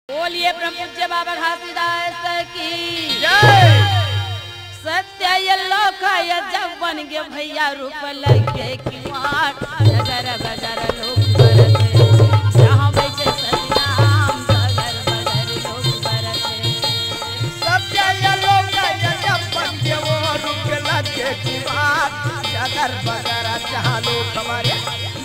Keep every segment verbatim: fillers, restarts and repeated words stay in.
बोलिए परम पूज्य बाबा घासीदास की जय। सत्य ये लोक ये जब बन गे भैया, रूप लगे किवाड़, जगर बगर लोक बरसे, जहाँ बैठे सतनाम, जगर बगर लोक बरसे। सत्य ये लोक ये जब बन गे वो रूप लगे किवाड़, जगर बगर जहाँ लोक बरसे,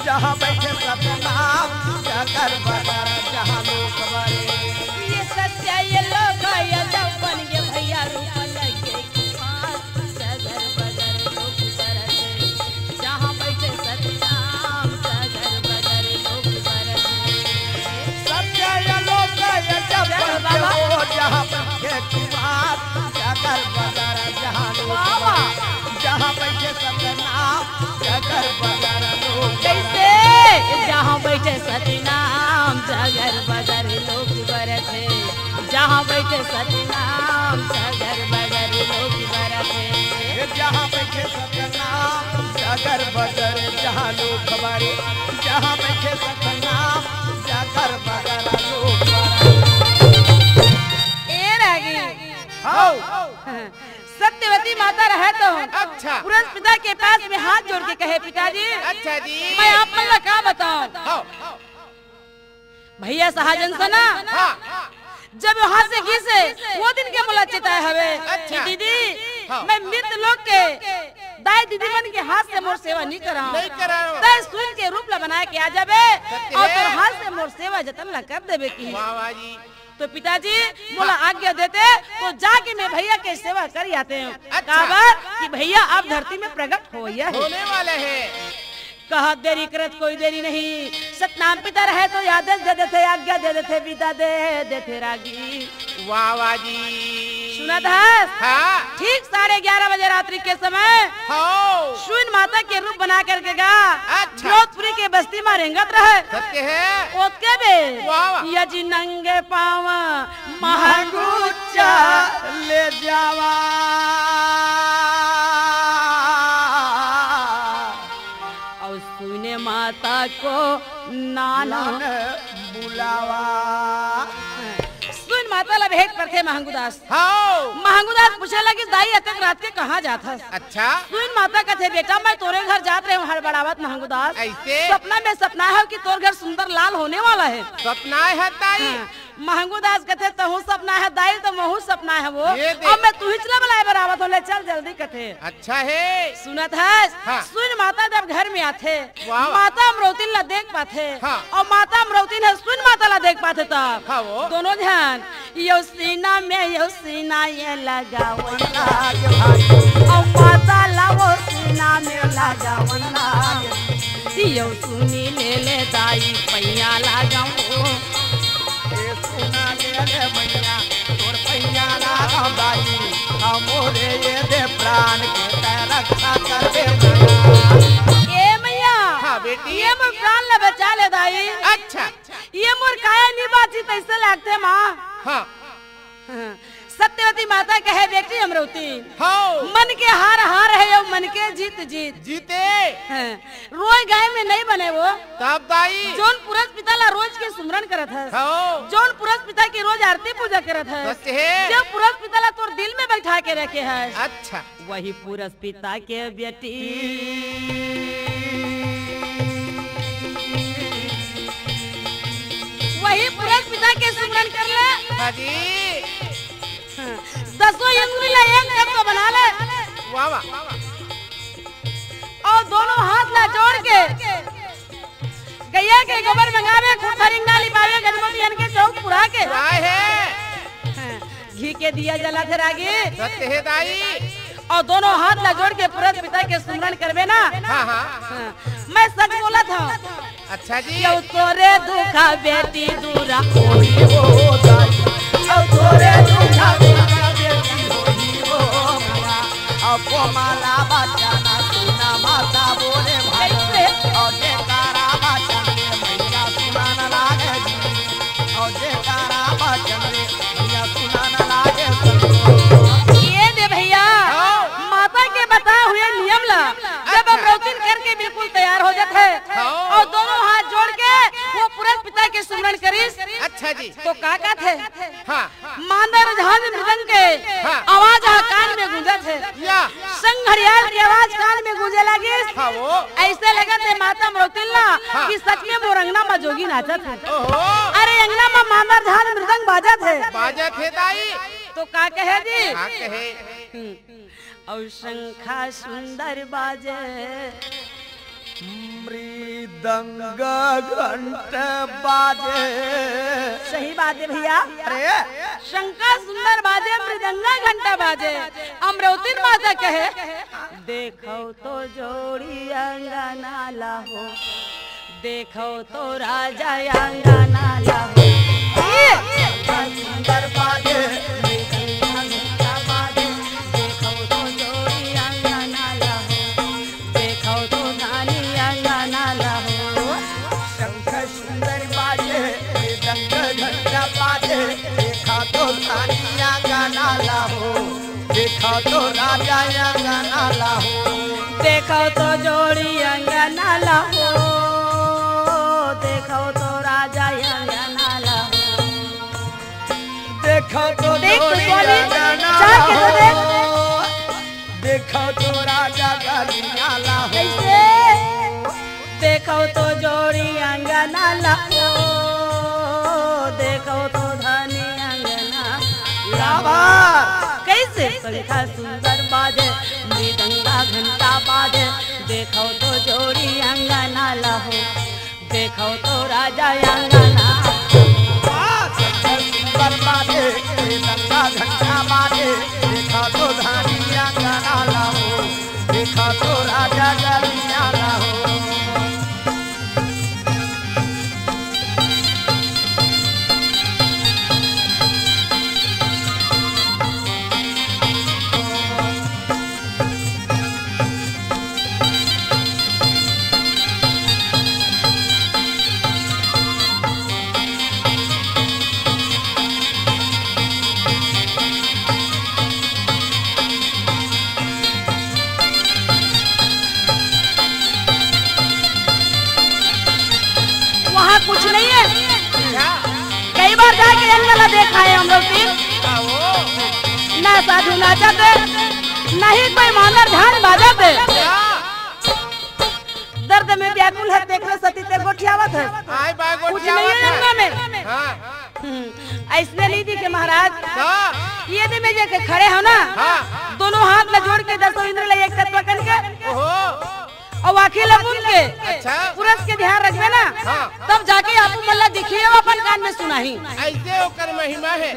जहाँ बैठे सतनाम, जगर बगर जहाँ लोक बरसे। ये सत्य ये लोक ये जब बन गे भैया, रूप लगे किवाड़, जगर बगर लोक बरसे, जहाँ बैठे सतनाम, जगर बगर लोक बरसे। सत्य ये लोक ये जब बन गे वो, जहाँ बैठे किवाड़, जगर बगर जहाँ लोक बरसे, जहाँ बैठे सतनाम, जगर बगर लोक कैसे? जहाँ बैठे सतनाम, जगर बगर लोक बरसे, जहाँ बैठे सतनाम, जगर बगर लोक बरसे। जहाँ बैठे सतनाम, जगर बगर जहाँ लोक बरसे, जहाँ बैठे सतनाम, जगर बगर लोक बरसे। ए रागी। हाँ। सत्यवती माता रहे तो अच्छा। पुरस पिता के पास में हाथ जोड़ के कहे, पिताजी, अच्छा जी। मैं आप मन ला का बताऊं? हाँ। भैया सहाजन से ना, हाँ। जब वहां से गिसे, वो दिन के मोला चेताए हवे अच्छा। कि दीदी, हाँ। मैं मृत लोक के दाई दीदी मन के हाथ से मोर सेवा नहीं कराऊं। नहीं कराऊं। तय सुन के रूप ला बना के आ जाबे सत्य और है। तोर हाथ से मोर सेवा जतन ला कर देबे की। वाह, वाह जी। तो पिताजी मोला हाँ। आज्ञा देते तो जाके मैं भैया के सेवा कर आते हूँ। अच्छा। काबर कि भैया आप धरती में प्रकट होइया है। होने वाला है। कहा देरी करत कोई देरी नहीं, सतनाम पिता रहे तो आदेश दे देथे, आज्ञा दे देथे, पिता दे देथे रागी। वाह, वाह जी। सुनत हस? हाँ। ठीक साढ़े ग्यारह बजे रात्रि के समय हाँ। सुन माता के रूप बना करके गा। अच्छा। जोधपुरी के बस्ती में रेंगत रहे। सत्य है। ओतके बे वाह, वाह। या जी नंगे पाँव महंगू चले जावा। अउ सुने माता को नान बुलावा। सुन माता ला भेंट परथे महंगूदास। हाँ। महंगूदास पूछे लगिस, दाई, अतेक रात के कहाँ जात हस? अच्छा। सुन माता कथे, बेटा, मैं तोरे घर जात रहे हूँ हड़बड़ावत महंगूदास। ऐसे? सपना में सपना है कि तोर घर सुंदर लाल होने वाला है। सपना है, ताई? हाँ। महंगूदास कथे, तहूँ सपना है दाई, तो महूँ सपना है वो। ये देख। अब मैं तुहिच ला बुलाए बर आवत हूँ, ले चल जल्दी कथे। अच्छा है। सुनत हस? हाँ। सुन माता जब घर में आथे, वाह, वाह। माता अमरौतिन ला देख पाथे। हाँ। अउ माता अमरौतिन ह सुन माता ला देख पाथे तब। हाँ वो। दोनों झन यो सीना में यो सीना ये लगावन लाग भाई। अउ माता ला वो सीना में लगावन लाग। यो सुनी ले ले दाई पैया लगावो। ए सुना ले ले मैया तोर पैया लगावो दाई। अउ मोरे ये दे प्राण के तैं रक्षा करबे मैया। ए मैया। हाँ बेटी। ये मोर प्राण ला बचा ले दाई। अच्छा। ये मोर काया नी बाची तैसे लागथे माँ। हाँ। हाँ। सत्यवती माता कहे, बेटी अमरौती। हाँ। मन के हार हार है, यो मन के जीत जीत। जीते। हाँ। रोए गाय में नहीं बने वो। तब दाई। जोन पुरस पिता ला रोज के सुमरन करत हस। हाँ। जोन पुरस पिता के रोज आरती पूजा करत हस। सच है। जो पुरस पिता ला तोर दिल में बैठा के रखे हस। अच्छा। वही पुरस पिता के बेटी, वही पुरस पिता के सुमरन कर ले। हाँ जी। दसों इंद्री ला एक तत्व बना ले। वाह, वाह। अउ दोनों हाथ ला जोड़ के गैया के गोबर मंगावे, खुरथरिंगा लिपावे, गजमोतियन के चौक पुरा के। वाह है। हाँ, घी के दिया जलाथे रागी। सत्य है दाई। अउ दोनों हाथ ला जोड़ के पुरस पिता के सुमरन करबे ना। हाँ, हाँ। हाँ, मैं सच बोलत हूँ। अच्छा जी। यो तोरे दुखा बेटी दूरा होई हो दाई। यो तोरे दुखा बेटी होई हो माया। अब कोमला बचन सुना माता बोले भाई। कैसे? अउ जेकारा बचन रे मैया सुनन लागे जी। अउ जेकारा बचन रे मैया सुनन लागे संतोष। ये दे भैया, हाँ। माता के बताए हुए नियम ला जब अच्छा। अमरौतिन करके बिल्कुल तैयार हो जात है हाँ। अउ दोनों हाथ जोड़ के वो पुरस पिता के सुमरन करिस। अच्छा। अच्छा जी। तो का कहत हे? हाँ। मांदर झांझ मृदंग के हाँ। आवाज ह कान में गूंजत हे। या। संग घड़ियाल के आवाज कान में गूंजे लागिस। हाँ वो। अइसे लगत हे माता अमरौतिन ला हाँ। कि सच में मोर अंगना म जोगी नाचत हे। ओहो। अरे अंगना म मांदर झांझ मृदंग बाजत हे। बाजत हे दाई। तो का कहे जी? का कहे? हम्म। अउ शंखा सुंदर बाजे। मृदंग घंट बाजे। सही बात हे भइया। अरे। शंखा सुंदर बाजे, मृदंग घंटा बाजे। अमरौतिन माता कहे, देखव तो जोड़ी अंगना ला हो। देखव तो राजा अंगना ला हो। सुंदर बाजे, देखव तो जोड़ी अंगना ला हो। देखव तो धानी अंगना ला हो। शंख सुंदर बाजे, मृदंग घंटा बाजे, देखव तो धानी अंगना ला हो। देखव तो राजा अंगना ला हो। देखव तो जोड़ी अंगना ला हो। देखव तो राजा अंगना ला हो। देखव तो देख तो जोड़ी स्वामी, अंगना चाह ला के तो हो। देख। देखव तो राजा गलिया ला हो। कैसे? देखव तो जोड़ी अंगना ला हो, देखव तो धनी अंगना ला हो। कैसे? शंखा सुंदर बाजे, मृदंगा घंटा बाजे, देखव तो जोड़ी अंगना ला हो, देखव तो राजा अंगना। शंखा सुंदर बाजे, मृदंगा घंटा बाजे, देखव तो धनी अंगना ला हो। देखव तो राजा गलिया ला हो। वहाँ कुछ नहीं है। कई बार जाके अंगना ला देखा है हम लोग भी। ना साधु नाचत हे, ना ही कोई मांदर झांझ बाजत हे। दर्द में व्याकुल हे, तेकरे सेती ते गोठियावत हे। कुछ नहीं है अंगना में। हाँ। हम्म, अइसने नहीं दिखे महाराज। हाँ। ये दे में जाके खड़े हो ना, हाँ। दोनों हाथ ला जोड़ के दसों इंद्र ला एक तत्व कन के, ओहो। अउ आँखी ला मूंद के, अच्छा। पुरुष के ध्यान रखबे ना, हाँ। तब जाके आपू मन ला दिखही अउ अपन कान में सुनाही। अइसे ओकर महिमा हे।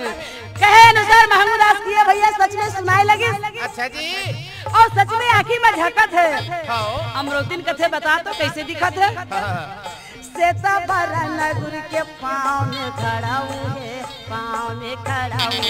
कहे अनुसार महंगू दास किए भइया सच में सुनाए लगिस। अच्छा जी। अउ सच में आँखी में झलकत हे। हाँ। अमरौतिन कथे बता तो कइसे दिखत हे? हाँ। श्वेता बरन गुरु के पाँव में खड़ा हूँ हे, पाँव में खड़ा हूँ हे।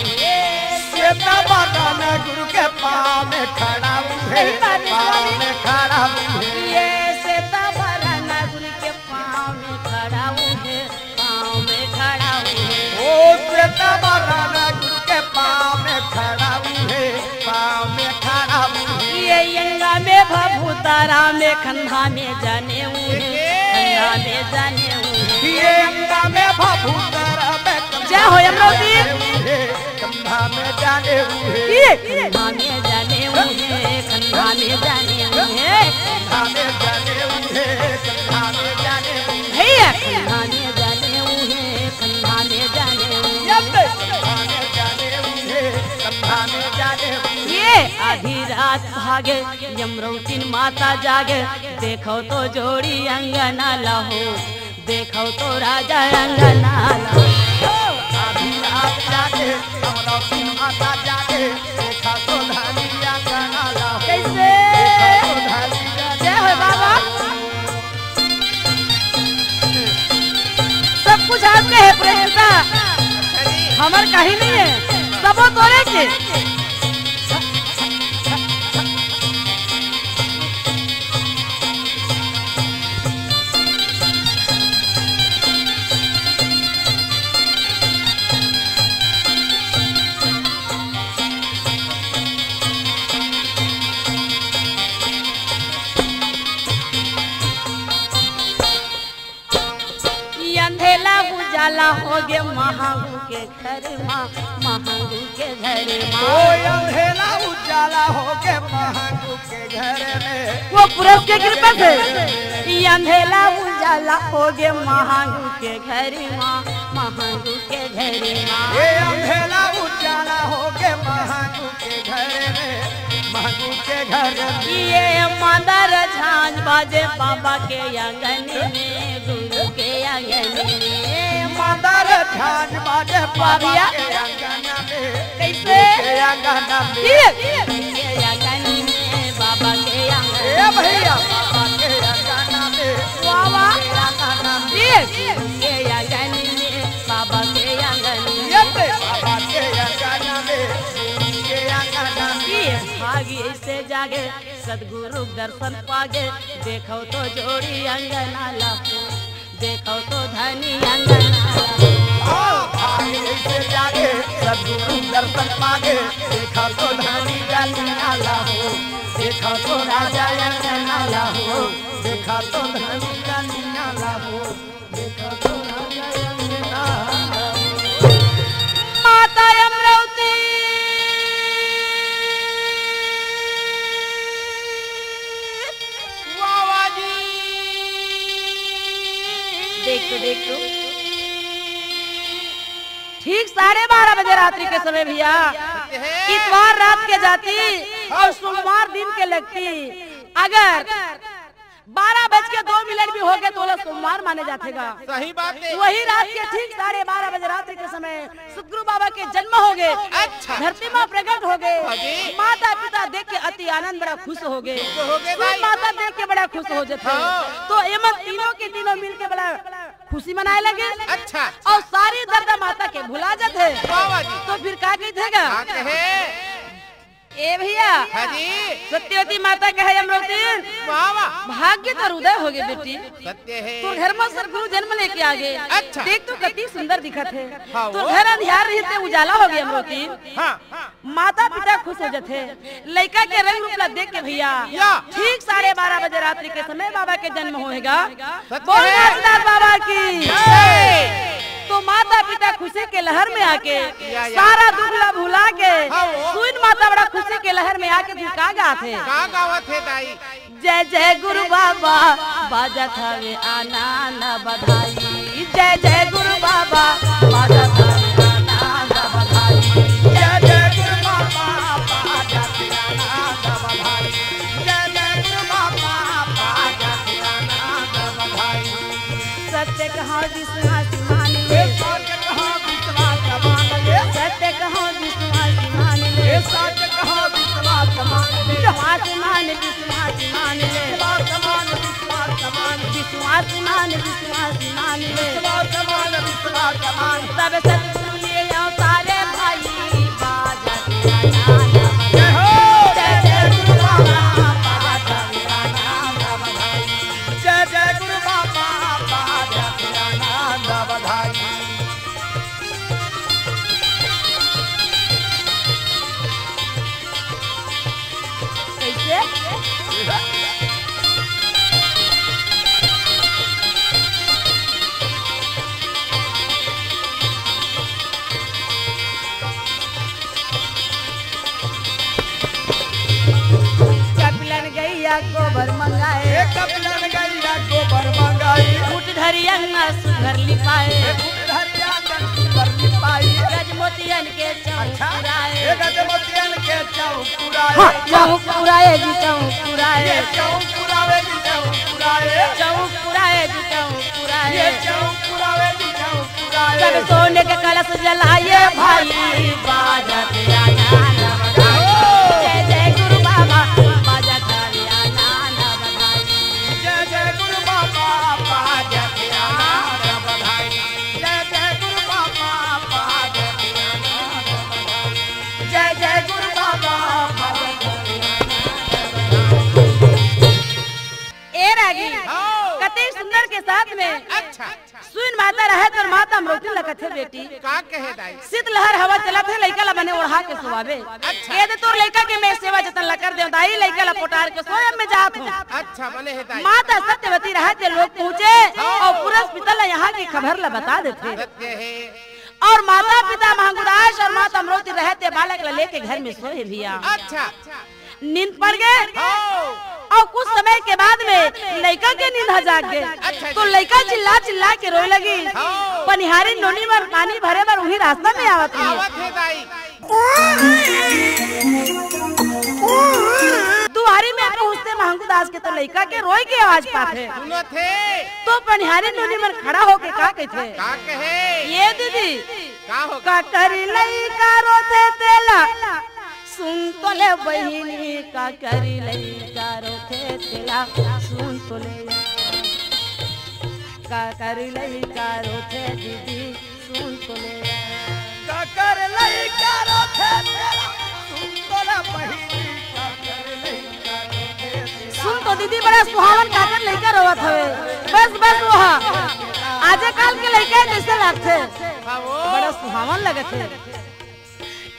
श्वेता बरन गुरु के पाँव में खड़ा हूँ हे, सही बात है, पाँव स्वामी। में खड़ा हूँ हे। ये श्वेता बरन गुरु के पाँव में खड़ा हूँ हे, पाँव में खड़ा हूँ हे। ओ श्वेता बरन गुरु के पाँव में खड़ा हूँ हे, पाँव में खड़ा हूँ हे। ये अंगा में भभूत राम, खंधा में जनेऊ हे, खंधा में जनेऊ हे। ये अंगा में भभूत राम, जय हो अमरौतिन। खंधा में जनेऊ हे। ये खंधा में जनेऊ हे, खंधा में जनेऊ हे। खंधा में जनेऊ हे, खंधा में जनेऊ हे। भइया। खंधा में जनेऊ हे, खंधा में जनेऊ हे। ये आधी रात भागे, अमरौतिन माता जागे, देखव तो जोड़ी अंगना ला हो, देखव तो राजा अंगना ला हो। आधी रात जागे, अमरौतिन माता जागे, देखव तो धनी अंगना ला हो। कइसे? देखव तो धनी अंगना ला हो। जय हो बाबा। सब कुछ आपके हे प्रेम का, हमर कहीं नहीं हे, सबो तोरे के। अंधेला बुझ उजाला होगे महंगू के घर मा, महंगू के घर मा। ओ अंधेला उजाला होगे महंगू के घर में। वो पुरस के कृपा से। ये अंधेला उजाला होगे महंगू के घर मा, महंगू के घर मा। ये अंधेला उजाला होगे महंगू के घर में, महंगू के घर में। ये मांदर झांझ बाजे बाबा के आंगन में, गुरु के आंगन में। मांदर झांझ बाजे बाबा भैया। के आंगन में, कैसे? गुरु के आंगन में। ये। गुरु के आंगन में, बाबा के आंगन ए में। भैया। बाबा के आंगन में, वाह, वाह। गुरु के आंगन में। ये। गुरु के आंगन में, बाबा के आंगन में। ये ते बाबा के आंगन में, गुरु के आंगन में। ये भागी से जागे, सतगुरु दर्शन पागे, देखो तो जोड़ी अंगना ला हो, देखो तो धनी अंगना ला हो। ओ भागी से जागे, सतगुरु दर्शन पागे, देखो तो धनी अंगना ला हो, देखो तो राजा अंगना ला हो, देखो तो धनी अंगना ला हो। माता अमरौती। वाह, वाह जी। देख तो, देख तो। ठीक साढ़े बारह बजे रात्रि के समय भैया, हे। इतवार रात के जाती और सोमवार दिन के लगती। अगर बारह बज के दो मिनट भी हो गए तो ओला सोमवार माने जाथे गा। सही बात है। वही रात के ठीक साढ़े बारह बजे रात्रि के समय सतगुरु बाबा के जन्म हो गए। अच्छा। धरती माँ प्रकट हो गए। हाँ जी। माता पिता देख के अति आनंद, बड़ा खुश हो गए। खुश हो गए सुन भाई। माता देख के बड़ा खुश हो जाते हैं। हाँ। तो एमन तीनों के तीनों मिल के बड़ा खुशी मनाए लगे। अच्छा। और सारी दर्द माता के भुला जाते हैं। वाह, वाह जी। तो फिर का कही थे गा? का कहे? ए भैया, हाँ जी। सत्यवती माता कहे अमरौती, वाह, वाह। भाग्य तोर उदय हो गए बेटी। सत्य है। तोर घर में सतगुरु जन्म लेके आ गए। अच्छा। देख तो कति सुंदर दिखत है। हाँ, तोर वो। घर अंधियार रहिस ते उजाला हो गए अमरौती। हाँ। माता पिता खुश हो जाथे। लइका के रंग रूप ला देख के भैया, या। ठीक साढ़े बारह बजे रात्रि के समय बाबा के जन्म होएगा। सत्य बोल है। नाथदास बाबा की। जय। तो माता पिता खुशी के लहर में आके, या, या। सारा दुख ला भुला के, हाँ, वो। सुइन माता बड़ा खुशी के लहर में आके तू का गात हे? का गावत हे दाई? जय जय गुरु बाबा, बाजत हवे आनंद बधाई। जय जय गुरु बाबा, बाजत हवे आनंद बधाई। जय जय गुरु बाबा, बाजत हवे आनंद बधाई। जय जय गुरु बाबा, बाजत हवे आनंद बधाई। सत्य कहा विश्वास मान ले। सत्य कहा विश्वास मान ले। सत्य कहा विश्वास मान ले। सत्य कहा विश्वास मान ले। विश्वास मान, विश्वास मान ले। विश्वास मान, विश्वास मान। विश्वास मान, विश्वास मान ले। विश्वास मान, विश्वास मान। सब सतगुरु ले आओ सारे भाई, बाजा तेरा नाम। जय हो। जय जय गुरु बाबा, बाजा तेरा नाम। जय जय गुरु बाबा, बाजा तेरा नाम बधाई। कैसे? कपिलन गैया गोबर मंगाए। ए कपिलन गैया गोबर मंगाए। फूट धरिया ना सुघर लिपाए। ए फूट धरिया ना सुघर लिपाए। गजमोतियन के चौक अच्छा। पुराए। ए गजमोतियन के चौक पुराए। हाँ, चौक पुराए जी, चौक पुराए। ए चौक पुरावे जी, चौक पुराए। चौक पुराए जी, चौक पुराए। ए चौक पुरावे जी, चौक सब सोने के कलश जलाए भाई, बाजत आनंद बधाई। जय जय गुरु बाबा, बाजत आनंद बधाई। जय जय गुरु बाबा, बाजत आनंद बधाई। जय जय गुरु बाबा, बाजत आनंद बधाई। जय जय गुरु बाबा, बाजत आनंद बधाई। ए रागी, हाँ। कते सुंदर के साथ में अच्छा। सुन माता रहे तोर माता अमरौती ला कथे बेटी। का कहे दाई? शीतलहर हवा चलत हे, लइका ला बने ओढ़ा के सुवाबे। अच्छा। ये दे तोर लइका के मैं सेवा जतन ला कर देंव दाई, लइका ला पोटार के सोय, अब मैं जात हंव। अच्छा, बने हे दाई। माता सत्यवती रहय ते लोग पहुंचे हाँ। अउ पुरस पिता ला इहां के खबर ला बता देथे। सत्य हे। अउ माता पिता महंगुदास अउ माता अमरौती रहय ते बालक ला लेके घर में सोय हे भइया। अच्छा। नींद पड़ गे। हाँ। अउ कुछ समय के बाद में लइका के नींद ह जाग गे। अच्छा, तो अच्छा। लइका चिल्ला चिल्ला के रोय लगिस। हाँ। पनिहारी नोनी मन पानी भरे बर उही रास्ता में आवत रहिस। आवत हे दाई। दुआरी में पहुंचते महंगू दास के तो लइका के रोय के आवाज पाथे। सुनत हे। तो पनिहारी नोनी मन खड़ा होके का कहिथे? का कहे? ये दीदी, का हो? का करी लइका रोथे तेला सुन तो ले बहिनी, का करी लइका रोथे तेला सुन तो ले। का करी लइका रोथे दीदी सुन तो ले। का करी लइका रोथे तेला सुन तो ले बहिनी, का करी लइका रोथे तेला। सुन तो दीदी, बड़ा सुहावन काकर लइका रोवत हवे। बस, बस, वो हा। आजे काल के लइका जइसे लागथे। हाँ, वो। बड़ा सुहावन लगत हे।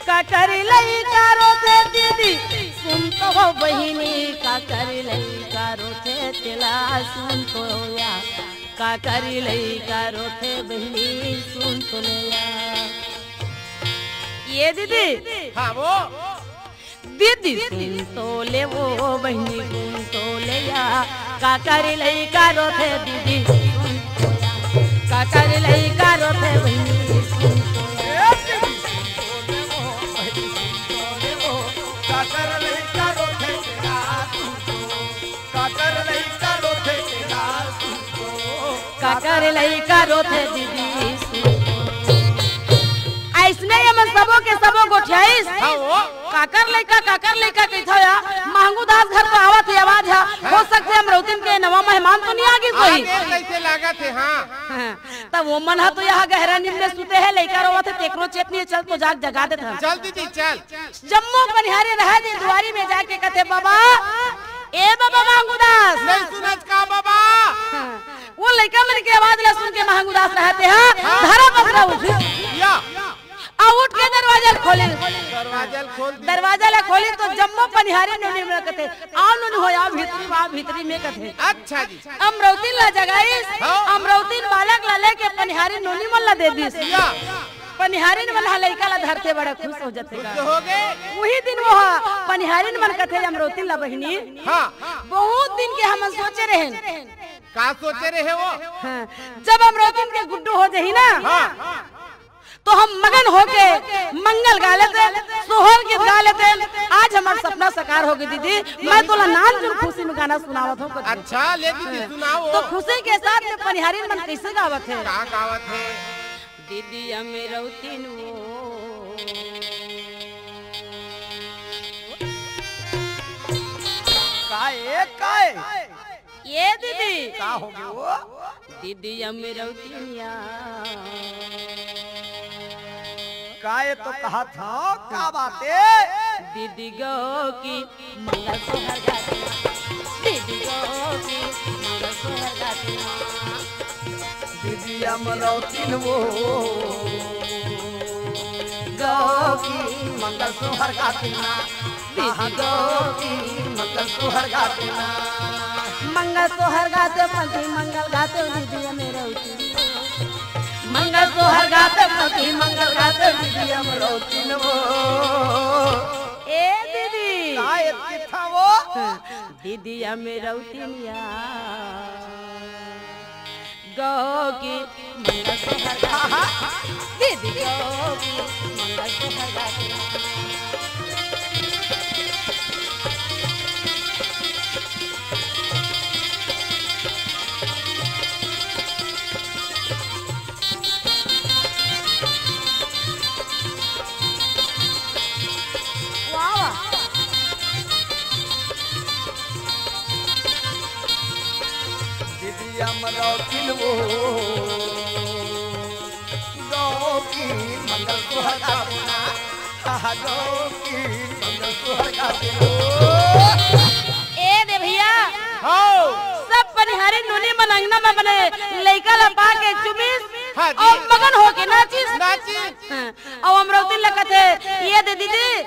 का करी लइका रोथे दीदी, सुन तो वो बहिनी, का करी लइका रोथे तेला सुन तो या, का करी लइका रोथे बहिनी, सुन तो ले या। ये दीदी। हाँ, वो। दीदी सुन तो ले वो बहिनी सुन तो ले या, का करी लइका रोथे दीदी सुन तो या, का करी लइका रोथे बहिनी सुन तो या। का करी लइका रोथे दीदी सुन तो। अइसने ये मन सबो के सबो गोठियाइस। हाँ, वो। काकर लइका, काकर लइका कहिथव या? महंगू दास घर तो आवत हे आवाज हा। हो सकथे अमरौतिन के नवा मेहमान तो नइ आ गिस होही। आगे कइसे लागत हे, हाँ। हाँ, तब वो मन हा तो इहां गहरा नींद में सुते हे, लइका रोवत हे, तेकरो चेत नइ हे, चल तो जाग जगा देथन। चल दीदी, चल। जम्मो पनिहारी रहय ते दुआरी में जाके कथे, "बाबा, ए बाबा महंगू दास।" नइ सुनस का बाबा? हाँ, वो लइका मन के आवाज ला सुन के महंगू दास रहय ते हा, हाँ। धरा पसरा उठिस। या। अउ उठ के दरवाजा ल खोलिस। दरवाजा ल खोल दिस। दरवाजा ला खोलिस तो जम्मो पनिहारी नोनी मन कथे, "आओ नोनी हो, आओ भीतरी में, आओ भीतरी में," कथे। अच्छा जी। अमरौतिन ला जगाइस, हाँ। अमरौतिन बालक ला लेके पनिहारी नोनी मन ला दे दिस। या। पनिहारी मन हा लइका ला धरथे बड़ा खुश हो जाथे खुश गा। हो गे। उही दिन वो हा पनिहारी मन कथे अमरौतिन ला बहिनी। हाँ। बहुत दिन के हमन सोचे रहेन। का सोचे रहे वो? हाँ, जब अमरौतिन के गुड्डू हो जाही ना, हाँ। तो हम मगन होके मंगल गा लेतेन, सोहर गीत गा लेतेन। आज हमर सपना साकार हो गे दीदी, मैं तोला नानचुन खुशी में गाना सुनावत हंव। अच्छा, ले दीदी, हाँ। सुनाओ। तो खुशी के साथ में पनिहारिन मन कइसे गावत हे? का गावत हे? दीदी अमरौतिन वो। काय, काय? ये दीदी। का हो गे वो? दीदी अमरौतिनिया। काय तो कहत हंव, का बात हे? दीदी गो की मंगल सोहर गाते ना। दीदी गो की मंगल सोहर गाते ना। दीदी अमरौतिन वो। गो की मंगल सोहर गाते ना। दीदी गो की मंगल सोहर गाते ना। मंगल सोहर गाते पंथी मंगल गाते दीदी अमरौतिन वो। मंगल सोहर गाते पंथी मंगल गाते दीदी अमरौतिन वो। ए दीदी। का एतकी था वो? हाँ, दीदी अमरौतिनिया। गो की मंगल सोहर गाते। दीदी गो की मंगल सोहर गाते। वाह, वाह। दीदी अमरौतिन वो। गो की मंगल सोहर गाते ना। आहा, गो की मंगल सोहर गाते ना। ए दे भइया। हाँ। सब पनिहारी नोनी मन अंगना में बने लइका ला पाके चुमिस। हाँ जी। अउ मगन होके नाचिस। नाचिस। हाँ। अउ अमरौती ल कथे, "ये दे दीदी,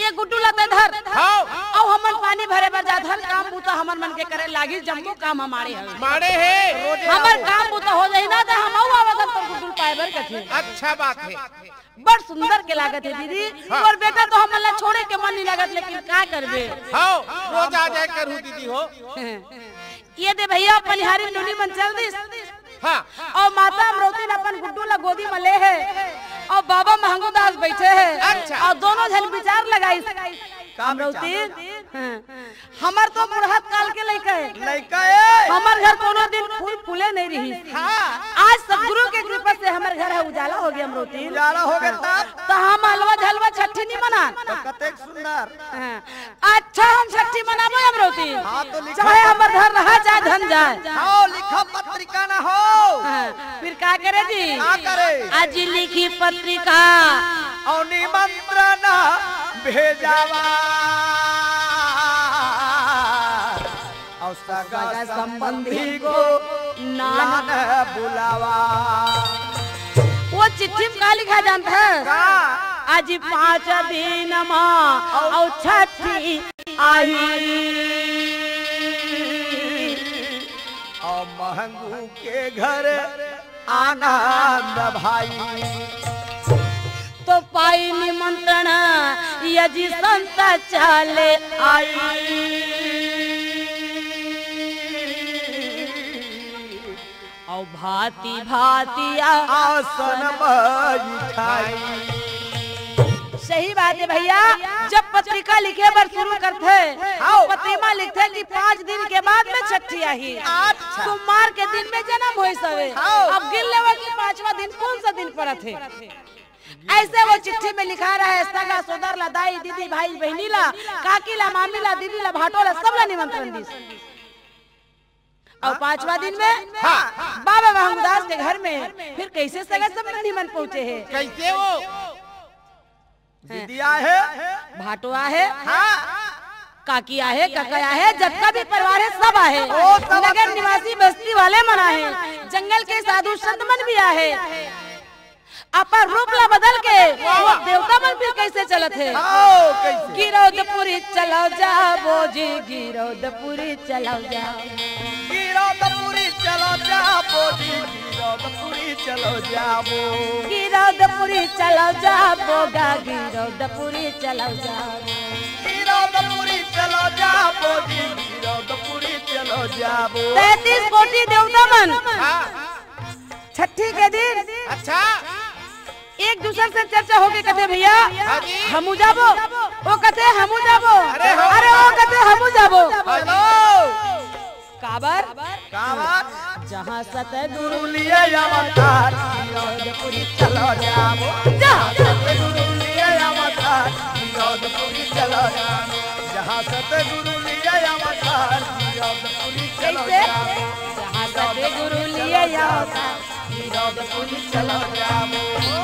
ये गुड्डू ला तैं धर।" हाँ। अउ हमन पानी भरे बर जात हन, काम बूता हमर मन के करे लागिस, जम्मो काम हमारे हवे। माड़े हे। हमर काम बूता हो जाही ना, त हम अउ आवत हन तोर गुड्डू ल पाए बर कथे। अच्छा बात हे। बड़ सुंदर के लागत हे दीदी। हाँ। तोर बेटा तो हमन ला छोड़े के मन नहीं लागत, लेकिन का करबे? हाँ, रोज आ जाए करहूँ दीदी हो। ये दे भैया, पनिहारी नोनी मन चल दिस। हाँ। अउ माता अमरौती न अपन गुड्डू ला गोदी म ले हे, अउ बाबा महंगू दास बइठे हे। अच्छा। अउ दोनों झन विचार लगाइस। का विचार? अमरौती, हाँ। हमर तो बुढ़त काल के लइका हे। लइका हे। हमर घर कोनो दिन फूल फूले नहीं रहिस। हाँ। आज सतगुरु के कृपा से हमर घर ह उजाला होगे, अमरौती। उजाला होगे तब? त हम अलवा झलवा छट्ठी नहीं मनान। त कतेक सुंदर। हाँ। अच्छा, हम छट्ठी मनाबो, अमरौती। हाँ, तो लिखा चाहे पत्र- हमर घर रहा, चाहे धन जाए। हाँ, लिखा पत्रिका ना हो। हाँ, फिर का करे जी? का करे? आज लिखी पत्रिका। अउ निमंत्रण भेजावा। अउ सगा संबंधी को लान बुलावा। वो चिट्ठी में का लिखा जानत हे? का? आज पाँच दिन मा अउ छठी आही। अउ महंगू के घर आनंद भाई। तो पाई निमंत्रण यदि संत चले आई। अउ भांति भांति आ- आसन बैठाई। सही बात हे भैया, जब पत्रिका लिखे बर शुरू करथे, हाँ। पत्रिका लिखथे कि पाँच दिन के बाद में छट्ठी आही। अच्छा। सोमवार के दिन में जन्म होइस हवे। हाँ। अब गिन लेवा कि पाँचवा दिन कौन सा दिन परत हे। अइसे वो चिट्ठी में लिखा रहे, सगा सोदर ला, दाई, दीदी, भाई, बहिनी ला, काकी ला, मामी ला, दीदी ला, भाटो ला, सब ला निमंत्रण दिस। अउ पाँचवा दिन में हाँ। बाबा महंगू दास के घर में फिर कइसे सगा संबंधी मन पहुंचे हे? कइसे वो? दीदी आहे? भाटो आहे? हाँ। काकी आहे, कका आहे, जतका भी परिवार हे, सब आहे। ओ, सब नगर निवासी बस्ती वाले मन आहे, जंगल के साधु संत मन भी आहे। अपन रूप ला बदल के वाह, वो वाह। देवता मन फिर कइसे चलत हे? आओ, कइसे? गिरौदपुरी चलो जाबो जी, गिरौदपुरी चलो जाबो। गिरौदपुरी चलो जाबो जी, गिरौदपुरी चलो जाबो। गिरौदपुरी चलो जाबो गा, गिरौदपुरी चलो जाबो। गिरौदपुरी चलो जाबो जी, गिरौदपुरी चलो जाबो। तैंतीस कोटि देवता मन। हाँ। छट्ठी के दिन अच्छा। एक दूसर से चर्चा होके कथे, "भैया, हाँ जी। हमू जाबो।" वो कथे, "हमू जाबो।" अरे हो। अरे वो कथे, "हमू जाबो।" हेलो। काबर? काबर? जहाँ सतगुरु लिए अवतार, गिरौदपुरी चलो जाबो। जहाँ सतगुरु लिए अवतार, गिरौदपुरी चलो जाबो। जहाँ सतगुरु लिए अवतार, गिरौदपुरी चलो कइसे? जाबो। जहाँ सतगुरु लिए अवतार, गिरौदपुरी चलो जाबो।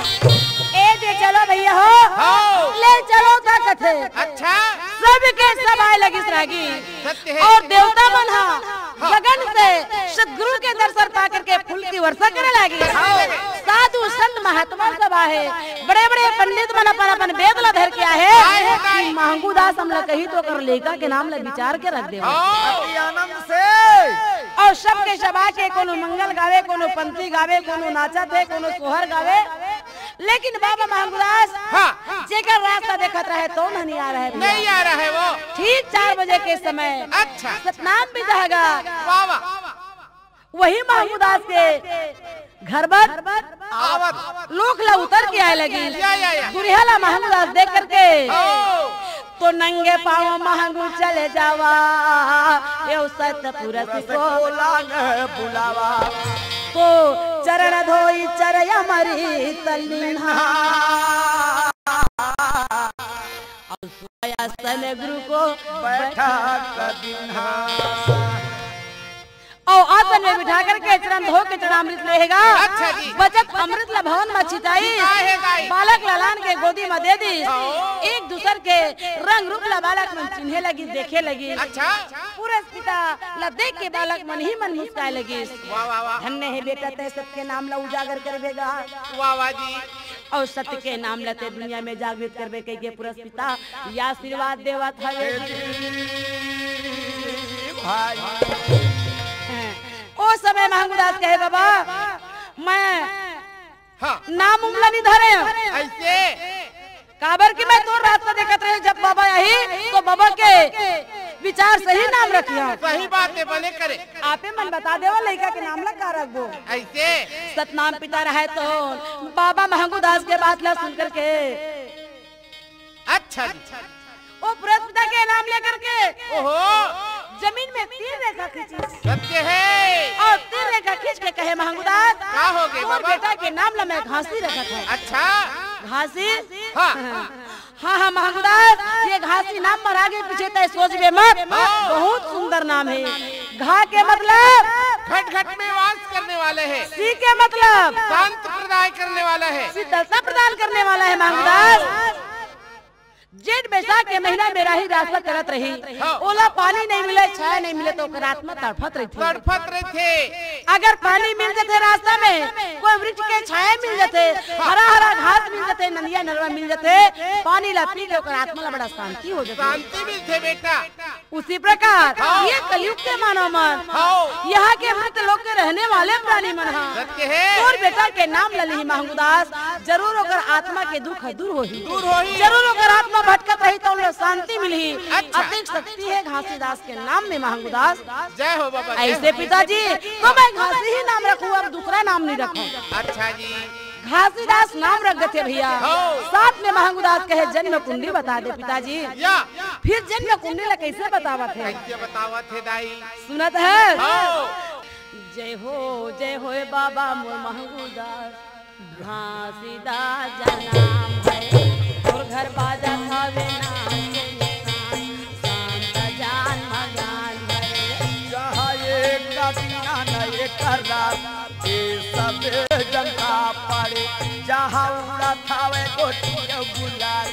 ए दे चलो भैया हो। हाँ। ले चलो का कथे। अच्छा। सबके सब आए लगिस रागी। सत्य हे। अउ देवता मन हा हाँ। गगन से सतगुरु के दर्शन पा करके फूल की वर्षा करे लागिस। हाँ। साधु संत महात्मा सब आहे, बड़े-बड़े पंडित मन अपन-अपन वेद ला धर के आहे। आए हे कि महंगू दास हमला कही तो ओकर लइका के नाम ला विचार के रख देवा। हाँ। अति आनंद से। अउ सबके सब आके कोनो मंगल गावे, कोनो पंथी गावे, कोनो नाचत हे, कोनो सोहर गावे, लेकिन बाबा महंगू दास हाँ। जेकर रास्ता देखत रहे, तो नहीं आ रहे भैया। नहीं आ रहे वो। ठीक चार बजे के समय अच्छा। सतनाम भी जागा। वाह, वाह। वही महंगू दास के घर बर आवत। लोक ला उतर के आए लगी। या, या, या। दुरिहा ला महंगू दास देख करके ओ। तो नंगे पाँव महंगू चले जावा, यो सतपुरुष को लांग बुलावा। तो चरण धोई चरय अमृत लीन्हा। अउ सुवाया सतगुरु को बैठा कदीन्हा। अउ आसन में बिठा करके चरण धो के चरणामृत लेहेगा। अच्छा जी। बचत अमृत ला भवन में छिटाई। छिटाए हे दाई। बालक ला लान के गोदी में दे दी। हाँ। एक दूसर के रंग रूप ला बालक मन चिन्हे लगिस, देखे लगिस। अच्छा। पुरस पिता ला देख के बालक मन ही मन मुस्काए लगिस। वाह, वाह, वाह। धन्य हे बेटा, तैं सत के नाम ला उजागर करबे गा। वाह, वाह जी। अउ सत्य के नाम ला तैं दुनिया में जागृत करबे कहिके पुरस पिता ये आशीर्वाद देवत हवे जी। भाई। ओ समय महंगू दास कहे, बाबा, मैं हाँ। नाम उम ला नइ धरे हंव। अइसे? काबर कि मैं तोर रास्ता देखत रहेंव, जब बाबा आही, तो बाबा के विचार सही नाम रखिहंव। सही बात हे, बने करे। आपे मन बता देवा, लइका के नाम ला का रखबो? अइसे? सतनाम पिता रहे तो बाबा महंगू दास के बात ला सुन करके अच्छा जी। ओ पुरस पिता के नाम लेकर के ओहो। जमीन में तीर रेखा खींची। सत्य हे। अउ तीर रेखा खींच के कहे, महंगू दास, का हो गे तोर बाबा? बेटा के नाम ला मैं घासी रखत हंव। अच्छा। घासी? हाँ। हाँ, हाँ, महंगू दास, ये घासी नाम बर आगे पीछे तैं सोचबे मत। हाँ। बहुत सुंदर नाम हे। घा के मतलब? घट घट में वास करने वाले हे। सी के मतलब? शांत प्रदाय करने वाला हे। शीतलता प्रदान करने वाला हे, महंगू दास। हाँ। जेठ बैसाख के महीना में राही रास्ता चलत रही, हाँ। ओला पानी नइ मिले, छाया नइ मिले, त ओकर आत्मा तड़फत रहिथे। तड़फत रहिथे। अगर पानी मिल जथे रास्ता में, कोई वृक्ष के छाया मिल जथे, हाँ। हरा हरा घास मिल जथे, नदिया नरवा मिल जथे, पानी ला पी के ओकर आत्मा ला बड़ा शांति हो जथे। शांति मिलथे बेटा। उसी प्रकार हाँ। ये कलयुग के मानव मन, हाँ। यहाँ के मृत लोक के रहने वाले प्राणी मन ह। सत्य हे। तोर बेटा के नाम ल लिही महंगू दास, जरूर ओकर आत्मा के दुख ह दूर होही। दूर होही। जरूर ओकर आत्मा भटकत रही त ओला शांति मिलही। अच्छा। अतेक शक्ति हे घासीदास के नाम में महंगू दास। जय हो बाबा, जय ऐसे हो। पिताजी, तो मैं घासी ही नाम रखूं, अब दूसरा नाम नहीं रखूं। अच्छा जी। घासीदास नाम रख देथे भैया। हाँ। साथ में महंगू दास कहे, "जन्म कुंडली बता दे पिताजी।" या। फिर जन्म कुंडली ला कैसे बतावत हे? कैसे बतावत हे दाई? सुनत हे? हाँ। जय हो, जय हो ए बाबा मोर महंगू दास। घासीदास जन्म भय, तोर घर बाजत हवे नाम के निशान। शांत जान मगान भय। जहाँ एक दिन न एक रात, ये सब जनता पड़े, जहाँ उड़त हवे गोटी के गुलाल,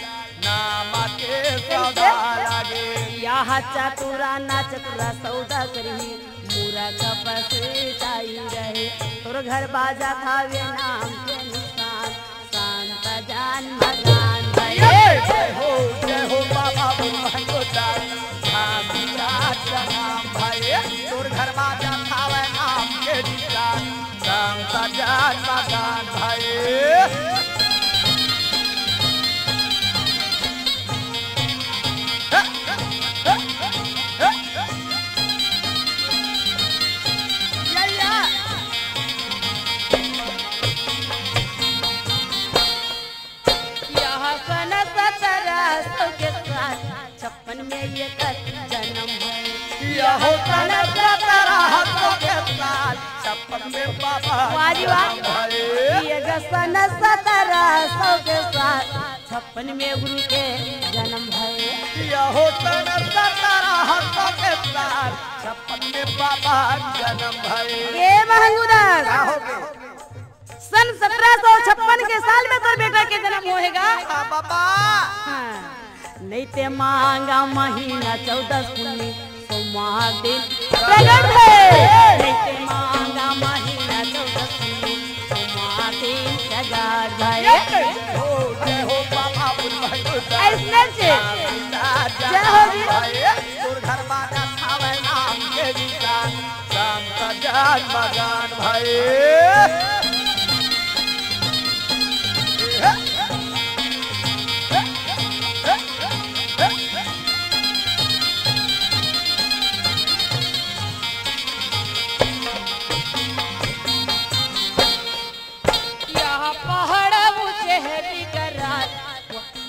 नाम के सदा लागे। यहाँ चतुरा ना चतुरा सौदा करही, मूरख पसे चाही रहे, तोर घर बाजत हवे नाम के निशान। शांत जान मगान भय। जय हो, जय हो बाबा मोर महंगू दास। घासीदास जन्म भय, तोर घर बाजत हवे नाम के निशान। शांत जान मगान भय। या, या। यह सन सतरह सौ के साल छप्पन में एकर जन्म भय। यह सन सतरह सौ के साल छप्पन में बाबा वाह जी वाह। जन्म भय। यह सन सतरह सौ के साल छप्पन में गुरु के जन्म भय। यह सन सतरह सौ के साल छप्पन में बाबा जन्म भय। ए महंगू दास। का हो गे? सन सतरह सौ छप्पन के साल में तोर बेटा के जन्म होएगा। हाँ, बाबा। हाँ। नइते मांगा महीना चौदस पुन्नी, सोमवार दिन प्रगट भय। नइते मांगा महीना चौदस पुन्नी, सोमवार दिन प्रगट भय। जय हो, जय हो बाबा बुलबुल। अइसने से। जय हो जी। तोर घर बाजत हवे नाम के निशान। शांत जान मगान भय। यह पहाड़ ऊंचे हे बिकराल,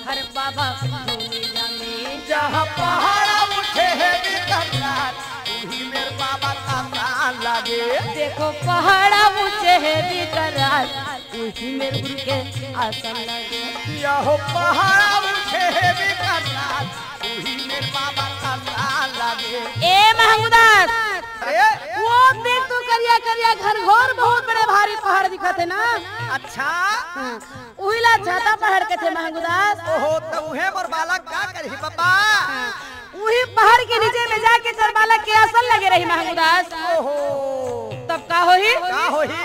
हर बाबा भूमि जमीन। जहाँ पहाड़ ऊंचे हे बिकराल, उही मेर बाबा का शान लागे। देखो पहाड़ ऊंचे हे बिकराल, उही मेर गुरु के आसन लागे। यहो पहाड़ ऊंचे हे बिकराल, उही मेर बाबा का शान लागे। ए महंगू दास, अरे? वो देख तो करिया करिया घनघोर बहुत बड़े भारी पहाड़ दिखत हे ना। अच्छा। हाँ। उही ला छाता पहाड़ कथे महंगुदास। ओहो, त उहे मोर बालक का करही बाबा? हाँ। उही पहाड़ के नीचे में जाके तोर बालक के आसन लगे रही महंगुदास। ओहो। तब का होही? का होही?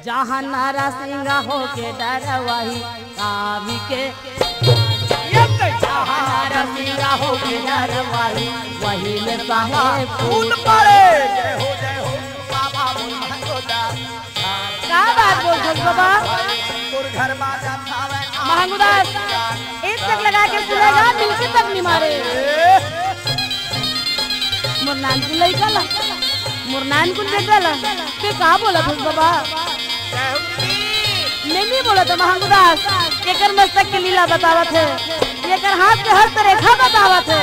जहाँ नरसिंह होके डरवाही, कावी के। ये तो जहाँ नरसिंह होके डरवाही, वही में साहेब कूद पड़े। जय हो, जय हो, बाबा मोर महंगुदास। का बात बोलथस बाबा? तोर घर बाजा थावे। महंगुदास, एक तक लगा के सुनेगा, मिलके तक नहीं मारे। मोर नानकुन लइका ला, मोर नानकुन बेटा ला, ते का बोलत हस बाबा? मैं नहीं बोलत हूँ महंगुदास, एकर मस्तक के लीला बतावत हे, एकर हाथ के हस्तरेखा बतावत हे।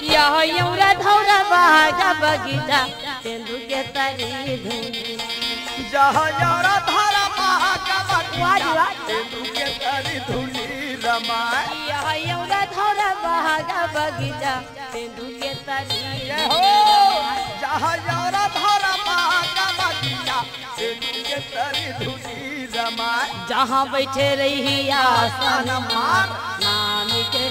यह यौरा धौरा बहागा बगीचा, तेंदू के तरी धुन। जहाँ यौरा धौरा बहागा बगीचा, वाह जी वाह। तेंदू के तरी धुनी रमाय। यह यौरा धौरा बहागा बगीचा, तेंदू के तरी। जय हो। जहाँ यौरा धौरा बहागा बगीचा, तेंदू के तरी धुनी रमाय। जहाँ बैठे रही आसन मार, नाम के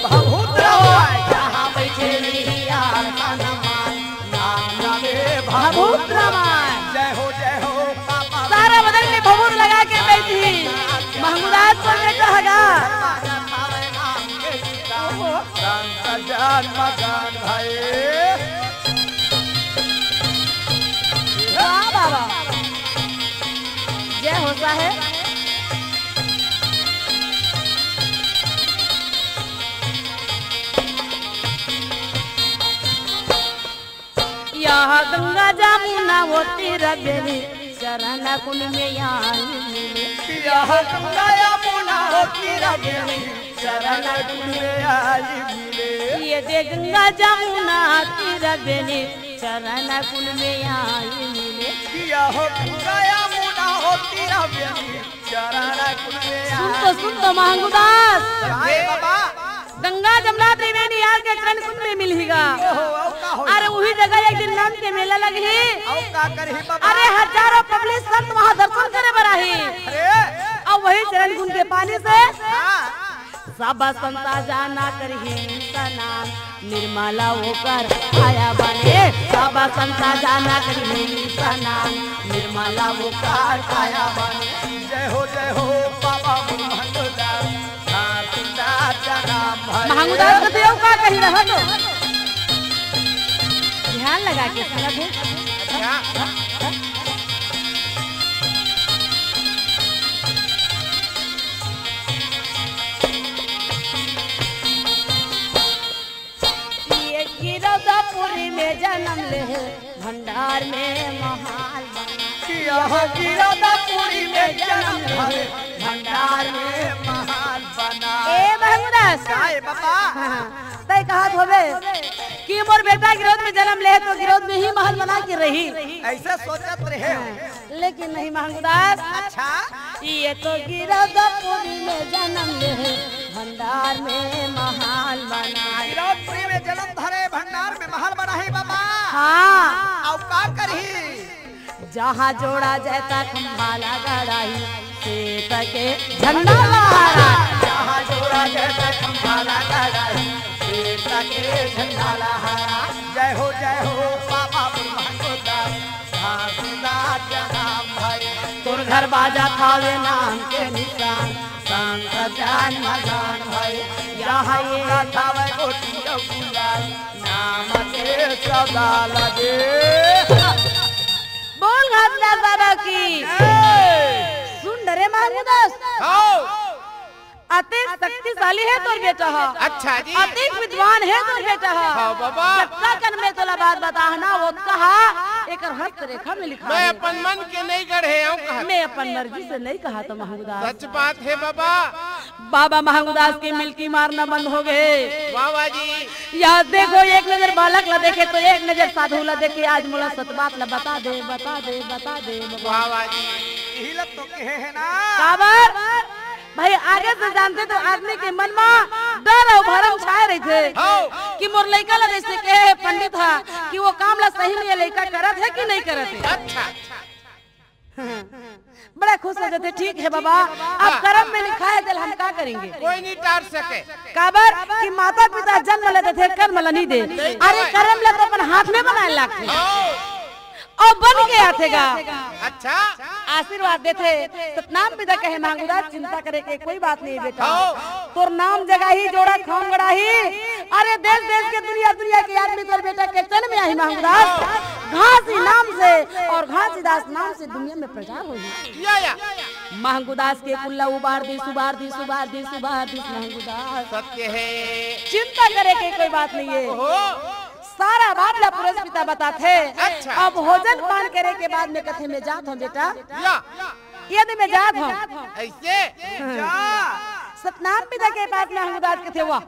भभूत रमाय। जहाँ बैठे रही आसन मार, नाम के भभूत रमाय। जय हो, जय हो, बाबा। सारा बदन में भभूत लगा के बैठी, महंगुदास को बेटा हगा। संत जन मगन भये। वाह बाबा, जय हो साहेब। यह गंगा जमुना होती रबेली, चरण कुंड में आई मिले। यह गंगा जमुना होती रबेली, चरण कुंड में आई मिले। ये दे गंगा जमुना तीर बेनी, चरण कुंड में आई मिले। यह गंगा जमुना होती रबेली, चरण कुंड में सुन तो, आई सुन तो महंगुदास। अरे बाबा। गंगा जमुना त्रिवेणी यार के चरण कुंड में मिलही गा। ओहो, अउ का होही? अरे उही जगह एक दिन नंद के मेला लगही। अउ का करही बाबा? अरे हजारों पब्लिक संत वहाँ दर्शन करे बर आही। अरे। अउ वही चरण कुंड के पानी से हाँ। सब संता जाना करही स्नान, निर्मला ओकर काया बने। सब संता जाना करही स्नान, निर्मला ओकर काया बने। जय हो, जय हो, बाबा मोर महंगुदास, हाँ, सीता जन्म भये। महंगुदास के देव का कही रहा तो ध्यान लगा के सुनत हे। अच्छा। ये गिरौदापुरी में जन्म ले, भंडार में महाल बना। यह गिरौदापुरी में जन्म ले, भंडार में महाल बना। ए महंगुदास। का ए बाबा? हाँ, हाँ। तय कहत होबे कि मोर बेटा गिरौद में जन्म ले तो गिरौद में ही महल बना के रही। ऐसे सोचत रहे हो। हाँ। लेकिन नहीं महंगुदास। अच्छा। ये तो गिरौदापुरी में जन्म ले, भंडार में महाल बना। गिरौदपुरी में जन्म धरे, भंडार में महल बनाही बाबा। हाँ। अउ का करही? जहाँ जोड़ा जाता खंभाला गड़ाही, सीता के झंडा लहरा। जहाँ जोड़ा जाता खंभाला गड़ाही, सीता के झंडा लहरा। जय हो, जय हो, बाबा ब्रह्मा को दास। घासीदास जन्म भय, तोर घर बाजा थावे नाम के निशान, संत जन मगन भय, यहाँ ये थावे गोटी गुलाल, नाम के सदा लगे। बोल घासीदास बाबा की। जय। सुन डरे महंगुदास। हाँ। अति शक्तिशाली हे तोर बेटा ह। अच्छा जी। अति विद्वान हे तोर बेटा ह। हाँ बाबा। जतका कन में तोला बात बताहना, ओतका ह एकर हस्तरेखा में लिखा हे। मैं अपन मन के नहीं गढ़े हँव कहा। मैं अपन मर्जी से नहीं कहा तो महंगुदास। सच बात हे बाबा। बाबा महंगुदास के मिलकी मारना बंद हो गे। वाह, वाह जी। या देखो, एक नजर बालक ला देखे तो एक नजर साधु ला देखे। आज मोला सत बात ला बता दे, बता दे, बता दे बाबा। वाह, वाह जी। यही ला तो कहे हे ना। काबर? भाई, आगे से जानते तो आदमी के मन म डर अउ भरम छाए रहिथे। हाँ। कि मोर लइका ला जइसे कहे हे पंडित ह, कि वो काम ला सही में ये लइका करत हे कि नहीं करत हे। अच्छा। बड़ा खुश हो जाथे। ठीक है बाबा, अब हाँ। करम में लिखा है, तेला हम का करेंगे? कोई नहीं टार सके। काबर कि माता पिता जन्म ले देथे, कर्म ला नहीं दे। नहीं अरे दे। करम ला तो अपन हाथ में बनाए लागथे। हाँ। अउ बन के आथे गा। अच्छा। आशीर्वाद देथे। सतनाम पिता कहे, "महंगू दास, चिंता करे के कोई बात नहीं बेटा। हाँ। तोर नाम जगाही, जोड़ा खाम गड़ाही। अरे देश देश के, दुनिया दुनिया के आदमी तोर बेटा के चरण में आही महंगू दास। घासीदास नाम से अउ घासीदास नाम से दुनिया में प्रचार होही।" या, या। महंगू दास के कुल्ला उबार दिस, उबार दिस, उबार दिस, उबार दिस महंगू दास। सत्य है। चिंता करे के कोई बात नहीं है। ओहो। सारा बात ला पुरस पिता बताथे। अच्छा। अब भोजन पान करे के बाद में कथे, "मैं जात हूँ बेटा।" या। ये दे मैं जात हूँ। ऐसे? जा। सतनाम पिता के पास में महंगू दास कथे, "वाह,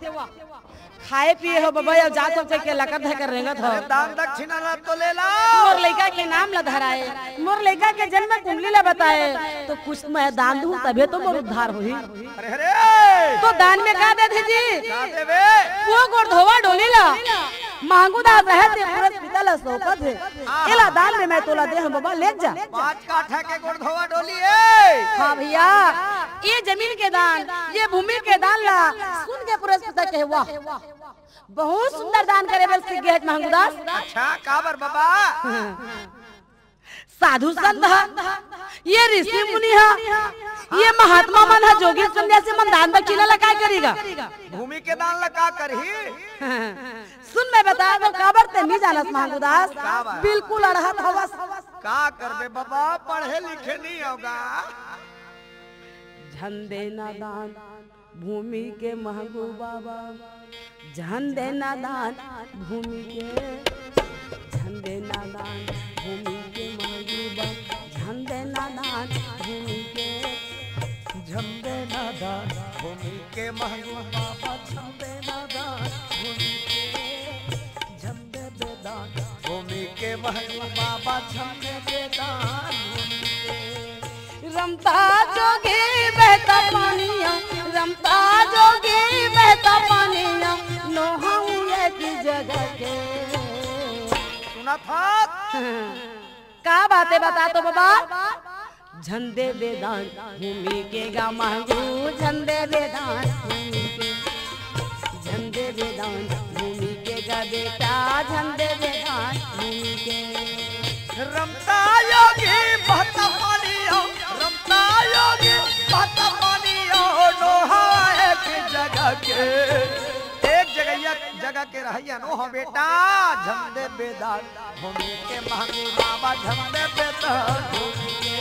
खाए पिए हो बाबा, अब जात हूँ," कह के लकर धकर रेंगत हो। अरे दान दक्षिणा ला तो ले ला। मोर लइका के नाम ला धराए, मोर लइका के जन्म कुंडली ला बताए, तो कुछ मैं दान दूँ तभे तो मोर उद्धार होही। अरे, अरे। तो दान में का देथे जी? का देबे? वो गोड़ धोवा डोली ला। महंगू दास रहे ते पुरस पिता ला सौंपत हे। हाँ। एला दान में मैं तोला दे हूँ बाबा, ले जा। पाँच काठा के गोड़ धोवा डोली ए। हाँ भैया, ये जमीन के दान, ये भूमि के दान ला सुन के पुरस पिता कहे, "वाह, बहुत सुंदर दान करे बर सीख गे हे महंगू दास।" अच्छा, काबर बाबा? साधु संत ह, ये ऋषि मुनि ह, ये महात्मा मन ह, जोगी सन्यासी मन दान दक्षिणा ला काय करेगा? भूमि के दान ला का करही? सुन, मैं बता दो, काबर ते नहीं जानस महंगू दास। का बात? बिल्कुल अड़हत हवस। का करबे बाबा, पढ़े लिखे नहीं होगा। झन देना दान भूमि के महंगू बाबा, झन देना दान भूमि के, झन देना दान भूमि के महंगू बाबा, झन देना दान भूमि के, झन देना दान भूमि के महंगू बाबा, झन देना दान भूमि के, झन देबे दान भूमि के महंगू बाबा, झन देबे दान भूमि के। रमता जोगी बहता पानिया, रमता जोगी बहता पानिया, नोहऊ एक जगह के। सुनत हस? का बात हे बता तो बाबा? झन देबे दान भूमि के गा महंगू, झन देबे दान भूमि के। झन देबे दान भूमि के गा बेटा, झन देबे दान भूमि के। रमता योगी बहता पानी हो, रमता योगी बहता पानी हो, नोहा एक जगह के, एक जगह, एक जगह के रहइया नोहा बेटा, झन देबे दान भूमि के महंगू बाबा, झन देबे दान भूमि के,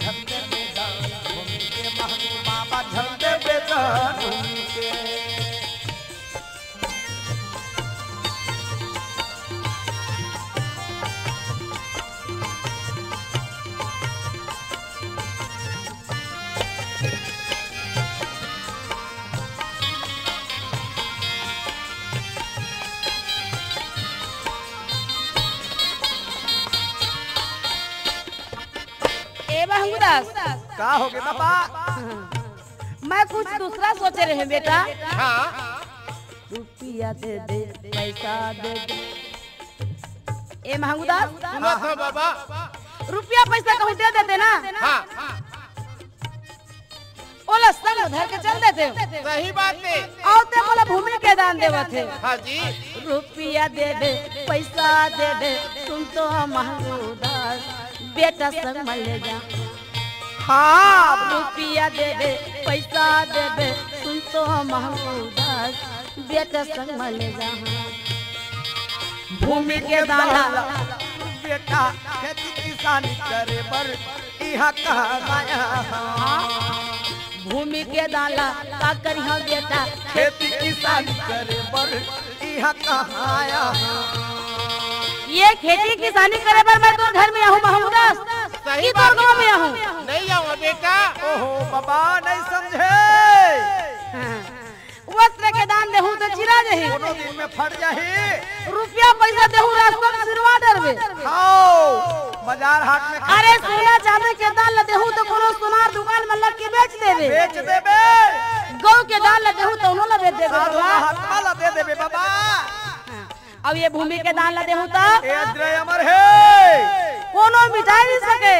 झन देबे दान भूमि के महंगू बाबा, झन देबे दान भूमि के। ए महंगू दास। का होगे बाबा? मैं कुछ दूसरा सोचे रहे बेटा। हाँ। रुपया दे दे, पैसा दे दे। ए महंगू दास। सुनत हँव बाबा। रुपया पैसा कहूँ दे देते ना। हाँ। ओला संग धर के चल देते। सही बात हे। अउ ते मोला भूमि के दान देवत हे। हाँ जी। रुपया देबे, पैसा देबे, सुन तो महंगू दास, बेटा संग म ले जा। हाँ। रुपया देबे, पैसा देबे, सुन तो महंगू दास, बेटा संग म ले जा। भूमि के दान ला। बेटा, खेती किसानी करे बर इहाँ कहाँ आया हँव? भूमि के दान ला का करिहँव बेटा? खेती किसानी करे बर इहाँ कहाँ आया हँव? ये खेती किसानी करे बर मैं तोर घर में आहूँ, महंगू दास? सही कि तोर गाँव में आहूँ? नहीं आऊँ बेटा। ओहो बाबा, नहीं समझे। हाँ। वस्त्र के दान देहूँ त चिरा जही। कोनो दिन में फट जाही। रुपया पैसा देहूँ, रास्ता में सिरवा डरबे। हव, बाजार हाट में खा अरे, सोना चांदी के दान ल देहूँ त कोनो सोनार दुकान में लग के बेच देबे। बेच देबे। गऊ के दान ल देहूँ त ओनो ल बेच देबे साधु बाबा। महात्मा ल दे देबे बाबा। हाँ। अब ये भूमि के दान ला देहूं त ए अजरय अमर हे। कोनो मिटाई नहीं सके,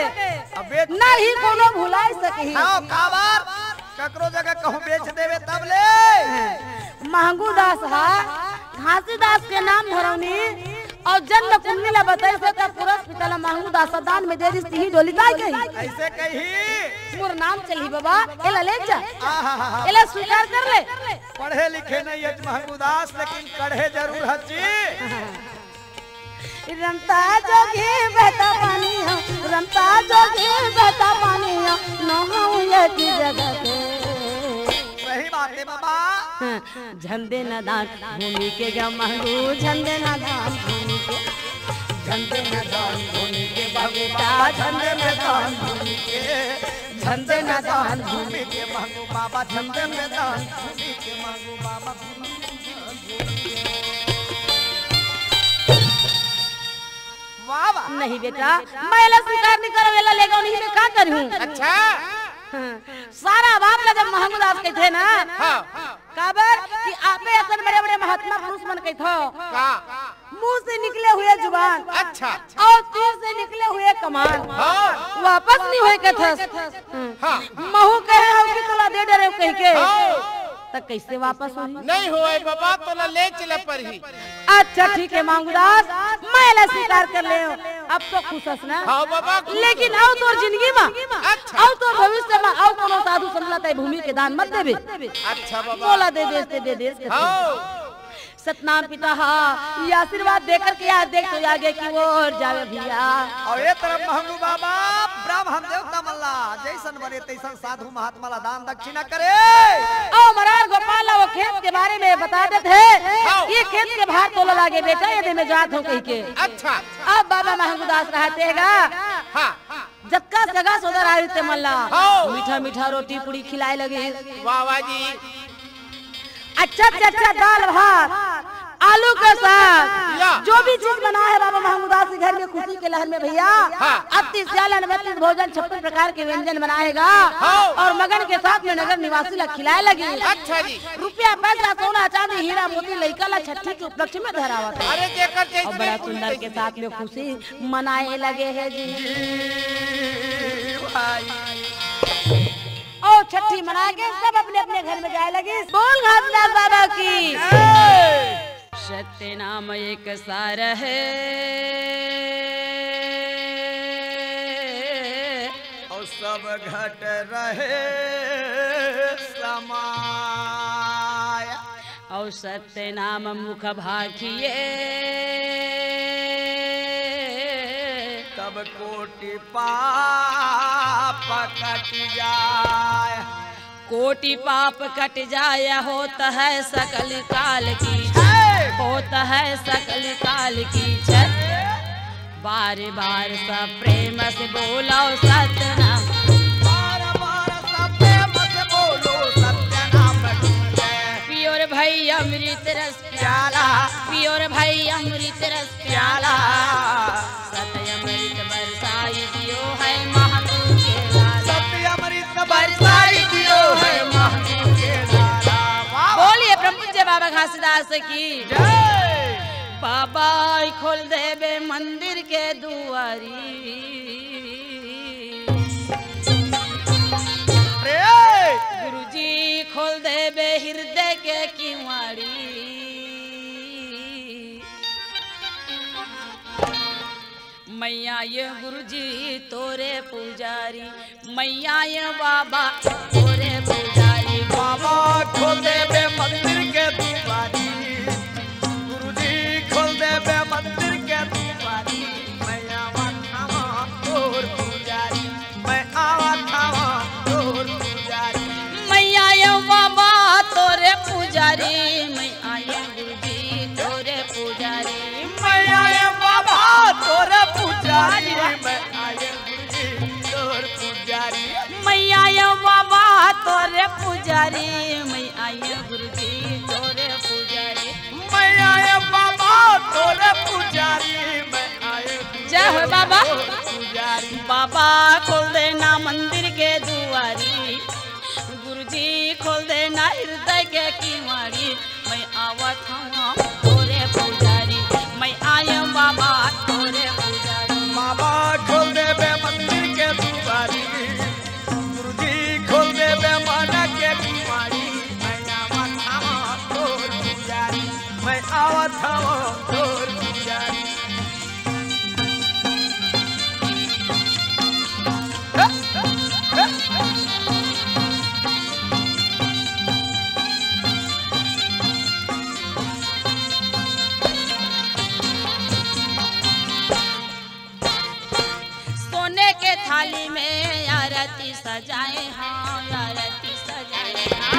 अबे ना ही कोनो भुलाई सके। हाँ, काबर? ककरो जगह कहूँ बेच देवे तब ले। महंगू दास हा घासीदास के नाम धरौनी अउ जन्म कुंडली ला बताइस हे, त पुरस पिता ला महंगू दास दान में दे दिस, तिही डोली ताई कही। ऐसे कही। मोर नाम चलही बाबा, एला ले जा। आहा हा हा। एला स्वीकार कर ले। पढ़े लिखे नहीं हच महंगू दास, लेकिन कढ़े जरूर हच जी। रमता जोगी बहता पानी हो, रमता जोगी बहता पानी हो, नहाऊं एक जगह पे। सही बात है बाबा। हाँ, झंदे न दान भूमि के गा महंगू, झंदे न दान भूमि के, झंदे न दान भूमि के बाबू बाबा, झंदे न दान भूमि के, झंदे न दान भूमि के महंगू बाबा, झंदे न दान भूमि के महंगू बाबा। वाह, वाह। नहीं बेटा, मैं एला स्वीकार नहीं करव, एला लेगव नहीं, मैं का करहूं? अच्छा। हाँ, सारा बात ला जब महंगू दास कहिथे ना, हाँ। काबर कि आपे असन बड़े-बड़े महात्मा पुरुष मन कहिथव। का? मुंह से निकले हुए जुबान अच्छा। अउ तीर से निकले हुए कमान हाँ। वापस नहीं होय कथस। हाँ। महू कहे हंव कि तोला दे डरेंव कहिके, हाँ। त कइसे वापस होही? नहीं होय बाबा, तोला ले चले परही। अच्छा ठीक है महंगू दास, मैं एला स्वीकार कर लेंव। अब तो खुश हस ना? हाँ बाबा, खुश लेकिन हूँ। अउ तोर जिंदगी मा, अच्छा। अउ तोर भविष्य मा, अउ कोनो साधु संत ला तैं भूमि के दान मत देबे। अच्छा बाबा। मोला दे देस ते दे देस। हाँ। सतनाम पिता हा, ये आशीर्वाद देकर के आज देख तो आगे की ओर जावे भैया। अउ ए तरफ महंगू बाबा ब्रह्म देवता मन ला जइसन बने तइसन साधु महात्मा ला दान दक्षिणा करे। अउ मरार गोपाल ला वो खेत के बारे में बता देथे। हाँ। ये खेत के भार तोला लागे बेटा, ये दे मैं जात हंव कहिके। अच्छा। अब बाबा महंगू दास रहते गा। हाँ। जतका सगा सोदर आए ते मन ला हाँ। मीठा मीठा रोटी पूड़ी खिलाए लगिस। वाह, वाह जी। अच्छा से अच्छा दाल भात, आलू के साग, या। जो भी चीज बना है बाबा महंगू दास के घर में खुशी के लहर में भैया, हाँ। अति सियालन में अति भोजन छप्पन प्रकार के व्यंजन बनाए गा हाँ। अउ मगन के साथ में नगर निवासी ला खिलाए लगिस। अच्छा जी। रुपया पैसा सोना चांदी हीरा मोती लइका ला छठी के उपलक्ष्य में धरावत हे। अरे जेकर जइसे अउ बड़ा सुंदर के साथ में खुशी मनाए लगे हे जी। भाई। अउ छठी मना के सब अपने अपने घर में जाए लगिस। बोल घासीदास बाबा की। जय। सत्य नाम एक सार हे। अउ सब घट रहे समाय। अउ सत्य नाम मुख भाखिए। तब कोटि पाप कटि जाय। कोटि पाप कटि जाय, होत है सकल काल की जय। होत है सकल काल की जय। बार बार सब प्रेम से बोलो सतनाम। बार बार सब प्रेम से बोलो सतनाम की जय। पियो रे भाई अमृत रस प्याला। पियो रे भाई अमृत रस प्याला। सत्य अमृत बरसाई दियो है महंगू के लाला। सत्य अमृत बरसाई दियो है महंगू के लाला। वाह। बोलिए परम पूज्य बाबा घासीदास की जय। बाबा खोल देबे मंदिर के दुआरी। अरे! गुरुजी खोल देबे हृदय के किवाड़ी। मैं आएंव गुरुजी तोरे पुजारी, मैं आएंव बाबा तोरे पुजारी। बाबा खोल देबे मंदिर के दुआरी, गुरुजी खोल देबे मंदिर के दुआरी। मैं आवत हवं तोर पुजारी, मैं आवत हवं तोर पुजारी। मैं आएंव बाबा तोरे पुजारी, मैं आएंव गुरुजी तोरे पुजारी। मैं आएंव बाबा तोरे पुजारी, मैं आएंव गुरुजी तोर पुजारी। मैं आएंव बाबा तोरे पुजारी, मैं आएंव गुरुजी तोरे पुजारी। मैं आएंव बाबा तोरे पुजारी, मैं आएंव गुरुजी जय हो बाबा। तोर पुजारी। बाबा खोल देना मंदिर के दुआरी, गुरुजी खोल देना हृदय के किवाड़ी। मैं आवत हवं तोरे पुजारी, हाँ, आरती सजाए।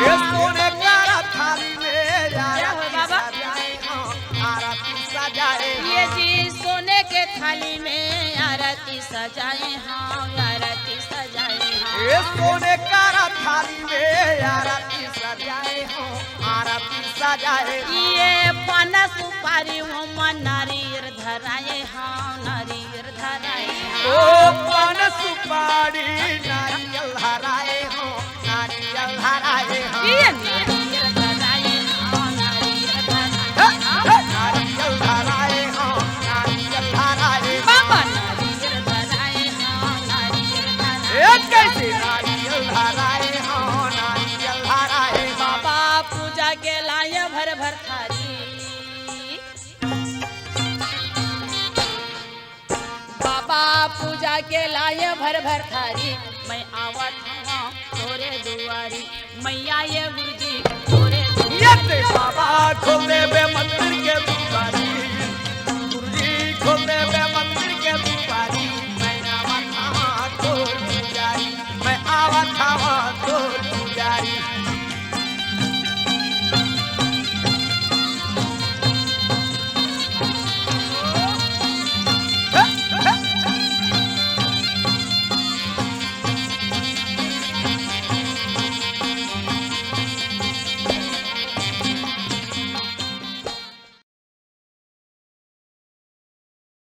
ये सोने करा थाली में आरती सजाए, हाँ, आरती सजाए, ये हाँ। जी सोने के थाली में आरती सजाए, हाँ, आरती सजाए, हाँ। ये सोने करा थाली में आरती सजाए, हाँ, आरती सजाए, हाँ। ये पान सुपारी हो मन नारियर धराए, हाँ, नारियर धराए, हाँ। ओ पान सुपारी नारियल धराए हो, नारियल धराए हो। ये नारियल धराए हो, नारियल धराए हो। हे, हे, नारियल धराए हो, नारियल धराए हो। बाबा नारियल धराए हो, नारियल धराए हो। ए, कैसे नारियल धराए हो, नारियल धराए हो। बाबा पूजा के लाए भर भर थारी। बाबा पूजा के लाए भर भर थारी, मैं आवत हूँ